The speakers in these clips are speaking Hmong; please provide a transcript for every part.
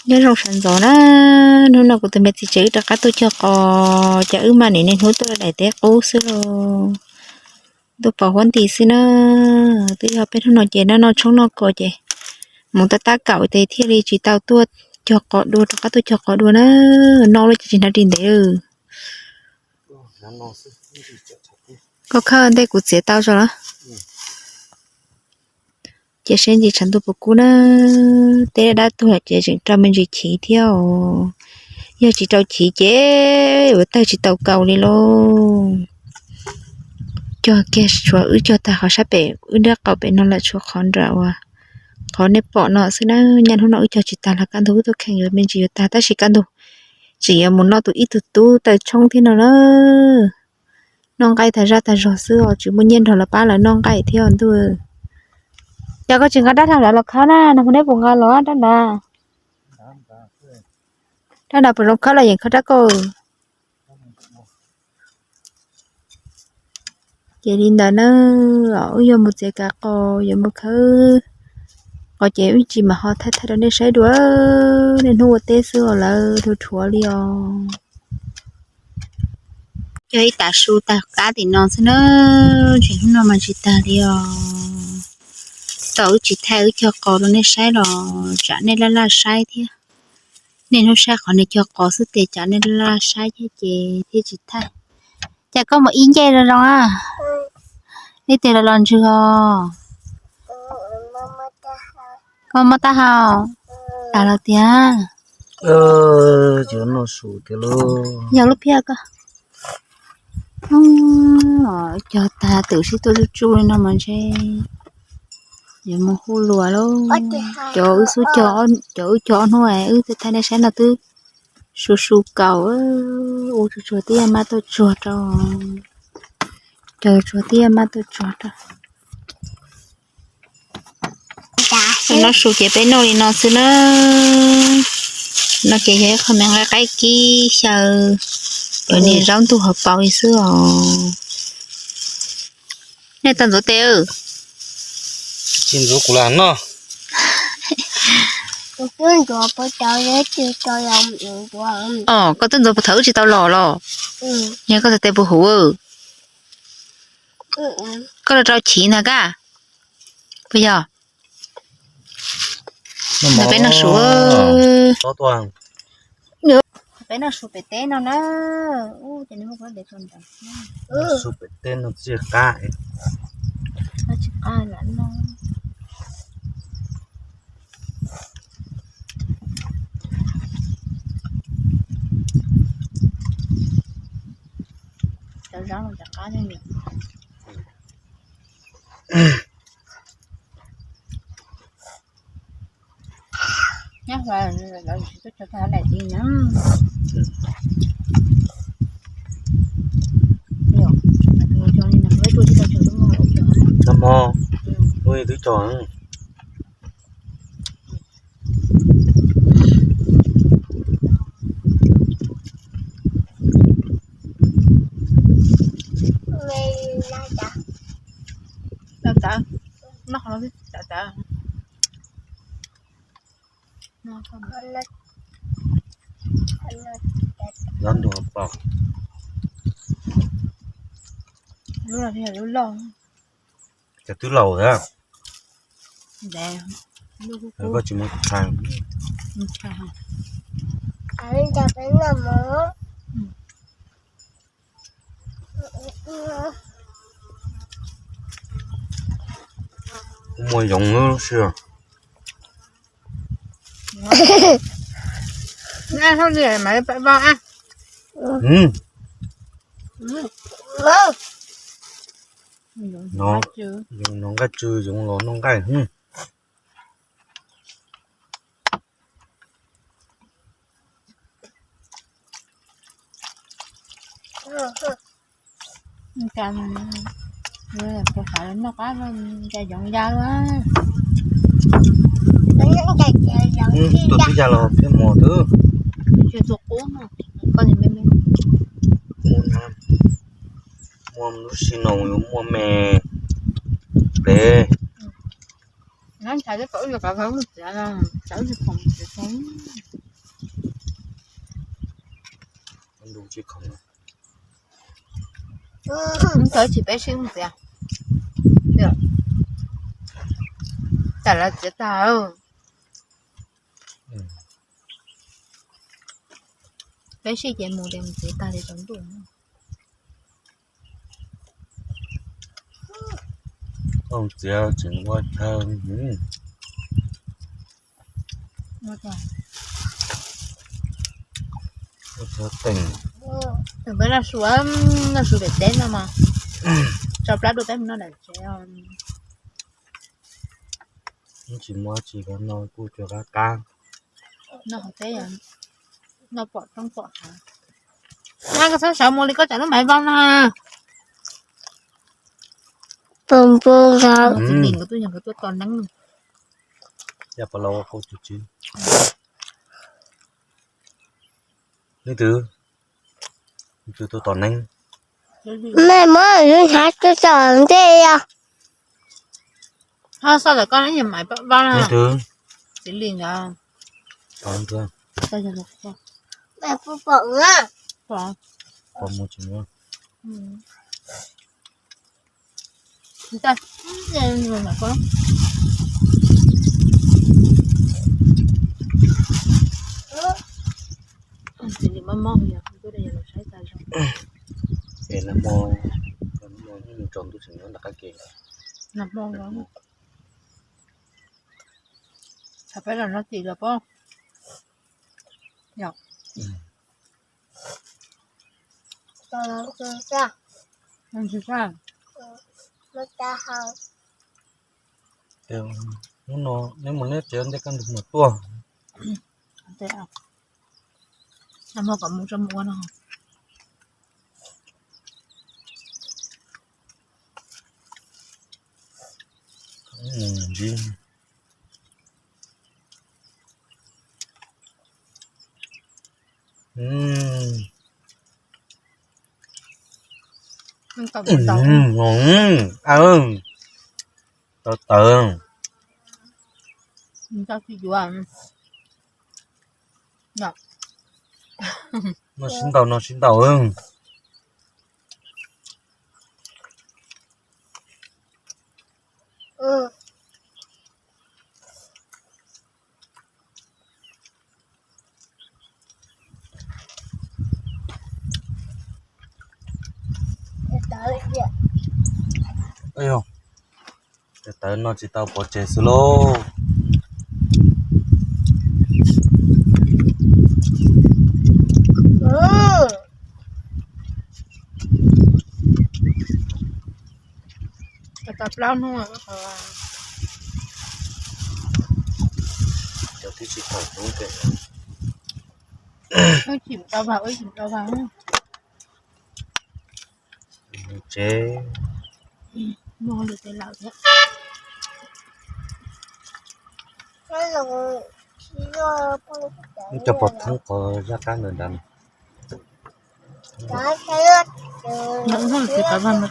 Nyob zoo sawv ntxov na, hnub no kuv tus me txiv tsev wb rov qab tuaj cog qos, ces wb mam niaj hnub tuaj daim teb qub xwb los tuaj pom huab nti xwb na. Twb yog peb hnub no ces noj noj tshoob noj kos ces mus tab tab kaum ces thiaj li tsis tau tuaj cog qos dua, rov qab tuaj cog qos dua na. Noj lawm ces tsis hnov ris ntev. Koj khawb ntej kuv txiav tau tso los. Ces seb ntsis tshav ntuj puas kub na. Teb dab tuag ces tseem rau me ntsis chiv thiab os. Yog tsis rau chiv ces yuav tawg tsis tau kaus li lauj. Cog kiag tshuav wb cog tag qhov sab pem wb nrab qaum pem no lawm, tshuav qhov nram uas qhov nej pom no xwb na. Nyaj hnub no wb cog tsis tag los kaj ntug wb tuaj kheej yuav me ntsis yuav tag, tab sis kaj ntug tseem yuav mus noj tus ib tug tub taw tshoob thiab no na. Noj nqaij tag zaj tag zog xwb os, tsis muaj nyiaj nrog lawv pab lawv noj nqaij thiab os ntuj. Ces koj tsis nqa rab hlau los khawb na, nag hmo neb puas nqa los rab nrad? Rab nrad puas zoo khawb los yeem khawb rab kauj. Ces li ntawd na, wb yuav mus txiav kav qos, yuav mus khawb qos ces wb tsis mam ho thaij thaij rau nej saib dua. Niaj hnub ua teb xwb os, lawv dhuav rhuav li os. Cog ib tav su tag qab tim no xwb na, tseem hnub no mas tsis tag li os. Thaum wb tsis thaij wb cog qos rau nej saib los tsam nej laj laj saib thiab. Niaj hnub saib qhov nws cog qos xwb ces tsam nej laj laj saib thiab ces thiaj tsis thaij. Ces koj mus ib ncej zoo zoo a, ib tes los los ntswg os. Koj mob taub hau tas los tiag. Yog lub phiaj koj. Cog tag twm sib tuaj tsuj tsuj li no mas ntshe yuav mus hu luas lauj. Cov wb xub cog, cov wb cog ob hnub wb thaij nej saib no twb su su kaus, ua tsuag tsuag twb yog maj tuaj tsuag rau, cog tsuag twb yog maj tuaj tsuag rau. Noj su ces peb noj li no xwb na. No ces yog ib qho me nqaij qaib kib xyaw, yuav niam zaub ntuj hauv paus li xwb os. Nej tau ntxuav tes? Tsis ntxuav kuv lam noj. Os, koj twb ntxuav puag thaum wb tsis tau los los? Yog koj txhais tes puas huv? Koj los rau chiv ntag kaj, puas yog? Peb noj su, peb noj su pem teb no na. Su pem teb no tsis qab, tsis qab lam noj. Cov zaub no cov qab ne. Nyob hauv lawv tsis tuaj cog tag daim tid na. Nag hmo, lub twb cog. Tawv, noj qhov no tawv tawv. Zaub ntuj hauv paus. Lub no yog lub loj. Ces twb laus thiab. Koj tsis mus tshais. Kuv muag yoov lub sij hawm. Yoov noj nqaij tsw, yoov los noj nqaij. Noj qab nca yoov ya lawm. Tus twb ya los thiaj mos twb. Koj me me. Muaj lub sij hawm yuav muaj me plev. Nyob ntshav twb pom wb yuav kav mus txiav, tsam wb tsis pom txiav. Tsis peb sib mus txiav, tam lawv txiav tag. Peb sib ces mus ces mus txiav tag li tsaus ntuj. Txiav tseem ua chaw, ua chaw teem. Peb noj su, noj su pem teb no mas, tso plab dua peb mus noj daim tsev. Tsis muaj tsis, no kuj tsuas qab qab. Noj qhov teb, noj pom roob pom hav. Koj txhob sawv mus li, koj tsam lub maiv vau na. Txiv Lis nkawd tuaj, nkawd tuaj tos neeb. Yog pab los ua qau tsis tsis. Leej twg? Leej twg tuaj tos neeb? Mej muab lub hnyav tuaj tsom ntej os. Ho xauj lawm koj nyob maiv vau na. Leej twg? Txiv Lis ntawd. Pom mus tsis muaj. Es nag hmo, nag hmo mus tsaus ntuj tseem nyob nram qab ke. Nag hmo, thaum peb los nyob tim lawm pob. Yog. Hnub no neb mus neb tsev ntej kaj ntug mam tuaj. Nag hmo kom mus tso mus ua no. Tawv tawv. No sib ntaus, no sib ntaus. Tawv no tsis tau pov tseg xwb lauj. Tau plaub hnub. Cov twb tsis thaum hnub. Wb tsis tau vag, wb tsis tau vag. Tsev. Muaj lwm tes lawm thiab. Wb cov pov thoob qhov zaj qab ntawd nrad. Wb ho mus txiav kav vag no.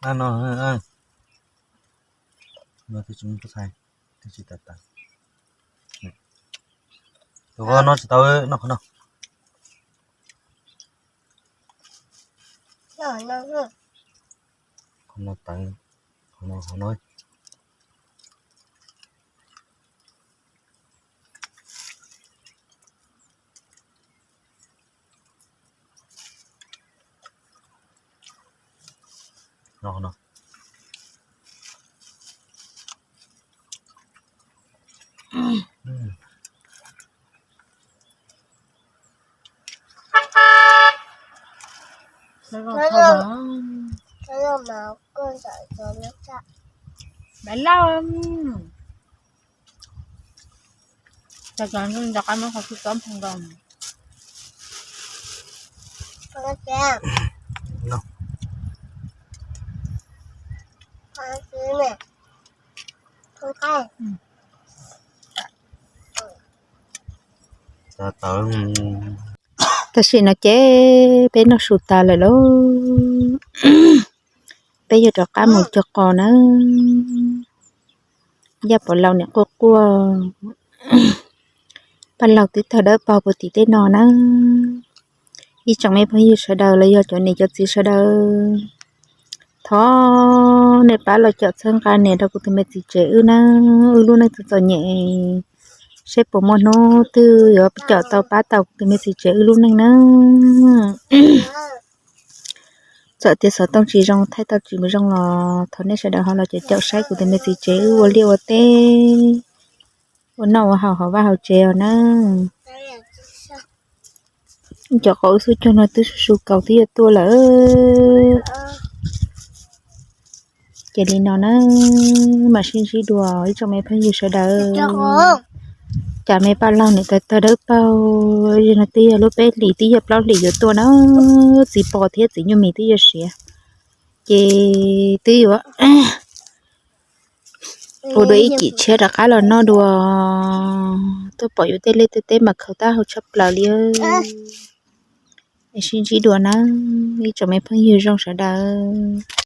No, no twb tsis muaj txhais, twb tsis tawv tawv. Tus no tsis tau, noj qhov no. Qhov no tawv, qhov no, qhov no. No, no. Maiv Lauj. Cov no rov qab muab qhov txhua txob nphoo rau. Tam sim no ces peb noj su tas lawm lauj, peb yuav rov qab mus cuag qos na. Yaj Pov Laus niam quaj quaj, Paj Laug twb tawg dawb paug puag tim tej no na. Ib tsoom me phooj ywg sawv daws los yog cov niam cov txiv sawv daws, thov nej pab los caum txhawb nqa nias rau kuv tus me txiv tsev wb na, wb lub neej txom txom nyem, seb puas muaj hnub twg yuav caum tau pab tau kuv tus me txiv tsev wb lub neej na. Txawm tias xov tooj tsis zoo, thaij tau tsis zoo los thov nej sawv daws ho los caum caum saib kuv tus me txiv tsev wb ua liaj ua teb, ua noj ua haus hauv vaj hauv tsev os na. Cov qos wb xub cuag no twb su su kaus twb yuav tuaj lawm. Ces li no na, mam sib ntsib dua ib tsoom me phooj ywg sawv daws. Cas me Paj Laug niam tawg tawg dawb paug, yog no twb yog lub peb hlis twb yog plaub hlis yuav tuaj na, txiv pos thiab txiv nyuj mis twb yuav siav, ces twb yuav ua dua ib cim tshiab rov qab los noj dua. Tuaj pom yuav tej liaj tej teb mas khaws taub hau tshaj plaws li. Es sib ntsib dua na ib tsoom me phooj ywg zoo sawv daws.